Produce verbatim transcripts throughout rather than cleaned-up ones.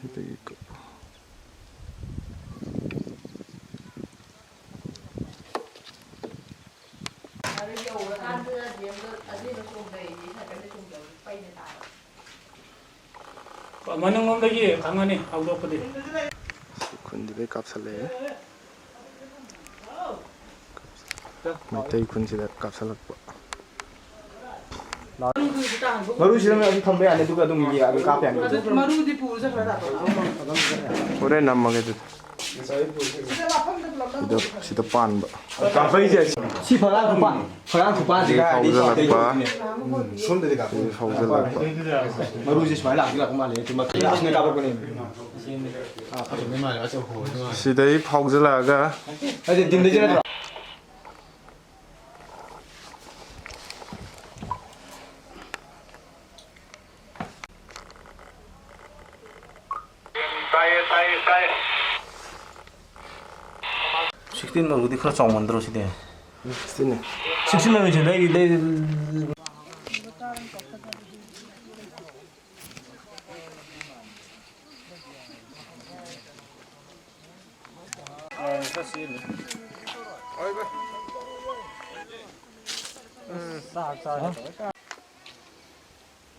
ꯁꯤꯗꯒꯤ ꯀꯛꯄ꯫ ꯃꯅꯤꯡꯂꯣꯝꯗꯒꯤ ꯈꯪꯉꯅꯤ ꯍꯧꯗꯣꯛꯄꯗꯤ꯫ ꯁꯤ ꯈꯨꯟꯁꯤꯗꯩ ꯀꯥꯞꯁꯜꯂꯛꯑꯦ꯫ ꯃꯩꯇꯩ ꯈꯨꯟꯁꯤꯗ ꯀꯥꯞꯁꯜꯂꯛꯄ꯫ ꯃꯔꯨꯁꯤꯗ ꯑꯗꯨꯝ ꯊꯝꯕ ꯌꯥꯅꯤ, ꯑꯗꯨꯒ ꯑꯗꯨꯝ ꯌꯦꯛꯑꯒ ꯀꯥꯞꯄ ꯌꯥꯅꯤ꯫ ꯃꯔꯨꯗꯤ ꯄꯨꯔ ꯆꯠꯈ꯭ꯔ ꯖꯥꯠꯂꯣ? ꯍꯣꯔꯦꯟ ꯅꯝꯃꯒꯦ ꯑꯗꯨꯗꯤ꯫ ꯁꯤꯗ, ꯁꯤꯗ ꯄꯥꯟꯕ꯫ ꯁꯤ ꯐꯛꯂꯥꯡ ꯈꯨꯄꯥꯟ, ꯐꯛꯂꯥꯡ ꯈꯨꯄꯥꯟꯁꯦ ꯁꯤꯗꯒꯤ ꯀꯥꯏꯗꯒꯤ ꯐꯥꯎꯖꯜꯂꯛꯄ꯫ ꯁꯣꯝꯗꯗꯤ ꯀꯥꯞꯄ꯫ ꯁꯤꯗꯒꯤ ꯐꯥꯎꯖꯜꯂꯛꯄ꯫ ꯃꯔꯨꯁꯦ ꯁꯨꯃꯥꯏꯅ ꯂꯥꯛꯇꯤ ꯂꯥꯛꯄ ꯃꯥꯜꯂꯦ꯫ ꯁꯤꯗꯩ ꯐꯥꯎꯖꯜꯂꯛꯑꯒ ꯍꯥꯏꯗꯤ ꯗꯤꯟꯗꯩꯁꯦ ꯅꯠꯇ꯭ꯔꯣ? ꯇꯥꯏꯌꯦ, ꯇꯥꯏꯌꯦ, ꯇꯥꯏꯌꯦ꯫ ꯁꯤꯛꯁꯇꯤꯟ ꯃꯔꯨꯗꯤ ꯈꯔ ꯆꯥꯎꯃꯟꯗ꯭ꯔꯣ ꯁꯤꯗꯤ? ꯁꯤꯛꯁꯇꯤꯟꯅꯦ꯫ ꯁꯤꯛꯁꯇꯤꯟ ꯃꯔꯨꯁꯤꯗ ꯑꯩ ꯂꯩ-,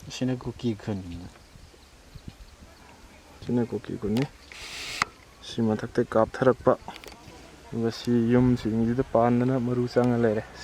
ꯑꯁꯤꯅ ꯀꯨꯀꯤ ꯈꯨꯟ꯫ ꯁꯤꯅ ꯀꯨꯀꯤ ꯈꯨꯟꯅꯤ꯫ ꯁꯤ ꯃꯊꯛꯇ ꯀꯥꯞꯊꯔꯛꯄ꯫ ꯑꯗꯨꯒ ꯁꯤ ꯌꯨꯝꯁꯤꯡꯁꯤꯗ ꯄꯥꯟꯗꯅ ꯃꯔꯨ ꯆꯪꯉ ꯂꯩꯔꯦ꯫